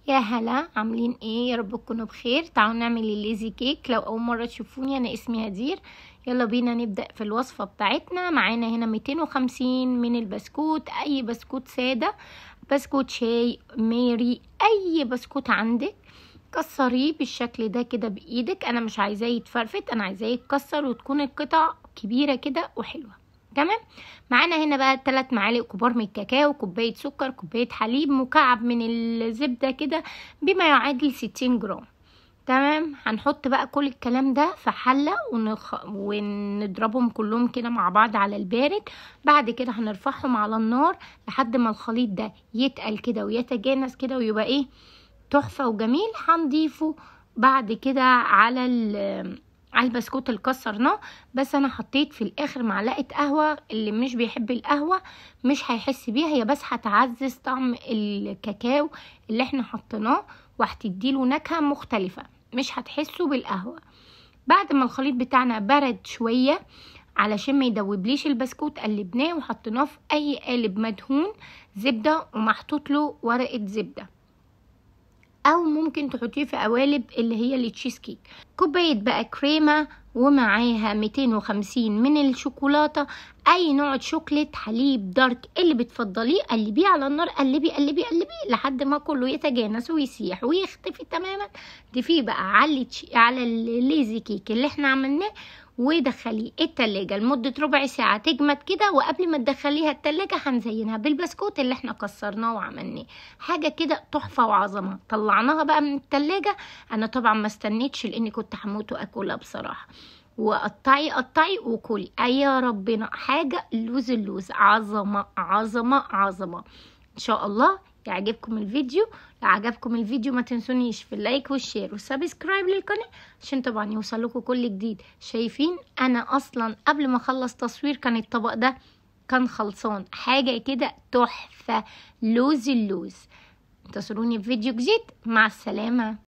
يا هلا، عاملين ايه؟ يا رب تكونوا بخير. تعالوا نعمل ال lazy cake. لو اول مرة تشوفوني انا اسمي هدير. يلا بينا نبدا في الوصفة بتاعتنا. معانا هنا 250 من البسكوت، اي بسكوت ساده، بسكوت شاي، ميري، اي بسكوت عندك. كسريه بالشكل ده كده بايدك. انا مش عايزاه يتفرفت، انا عايزاه يتكسر وتكون القطع كبيرة كده وحلوه. تمام. معانا هنا بقى 3 معالق كبار من الكاكاو، كوباية سكر، كوباية حليب، مكعب من الزبدة كده بما يعادل 60 جرام. تمام. هنحط بقى كل الكلام ده في حله ونضربهم كلهم كده مع بعض على البارد. بعد كده هنرفعهم على النار لحد ما الخليط ده يتقل كده ويتجانس كده ويبقى ايه تحفة وجميل. هنضيفه بعد كده على البسكوت اللي كسرناه. بس انا حطيت في الاخر معلقه قهوة، اللي مش بيحب القهوة مش هيحس بيها، هي بس هتعزز طعم الكاكاو اللي احنا حطيناه وهتديله نكهة مختلفة، مش هتحسوا بالقهوة. بعد ما الخليط بتاعنا برد شوية علشان ما يدوبليش البسكوت، قلبناه وحطيناه في اي قالب مدهون زبدة ومحطوط له ورقة زبدة، او ممكن تحطيه في قوالب اللي هي التشيز كيك. كوباية بقى كريمة ومعاها 250 من الشوكولاتة، اي نوع شوكليت، حليب dark اللي بتفضليه. قلبية على النار، قلبي قلبي قلبي لحد ما كله يتجانس ويسيح ويختفي تماما. ضيفيه بقى على ال lazy cake اللي احنا عملناه ودخليه التلاجة لمدة ربع ساعة تجمد كده. وقبل ما تدخليها التلاجة هنزينها بالبسكوت اللي احنا كسرناه وعملناه، حاجة كده تحفة وعظمة. طلعناها بقى من التلاجة، انا طبعا ما استنيتش لاني كنت هموت واكلها بصراحة. وقطعي قطعي وكلي، اي يا ربنا، حاجة لوز اللوز، عظمة عظمة عظمة. ان شاء الله يعجبكم الفيديو. لو عجبكم الفيديو ما تنسونيش في ال like وال share وال subscribe للقناة عشان طبعا يوصلكم كل جديد. شايفين انا اصلا قبل ما اخلص تصوير كان الطبق ده كان خلصان، حاجة كده تحفة لوز اللوز. انتظروني في فيديو جديد. مع السلامة.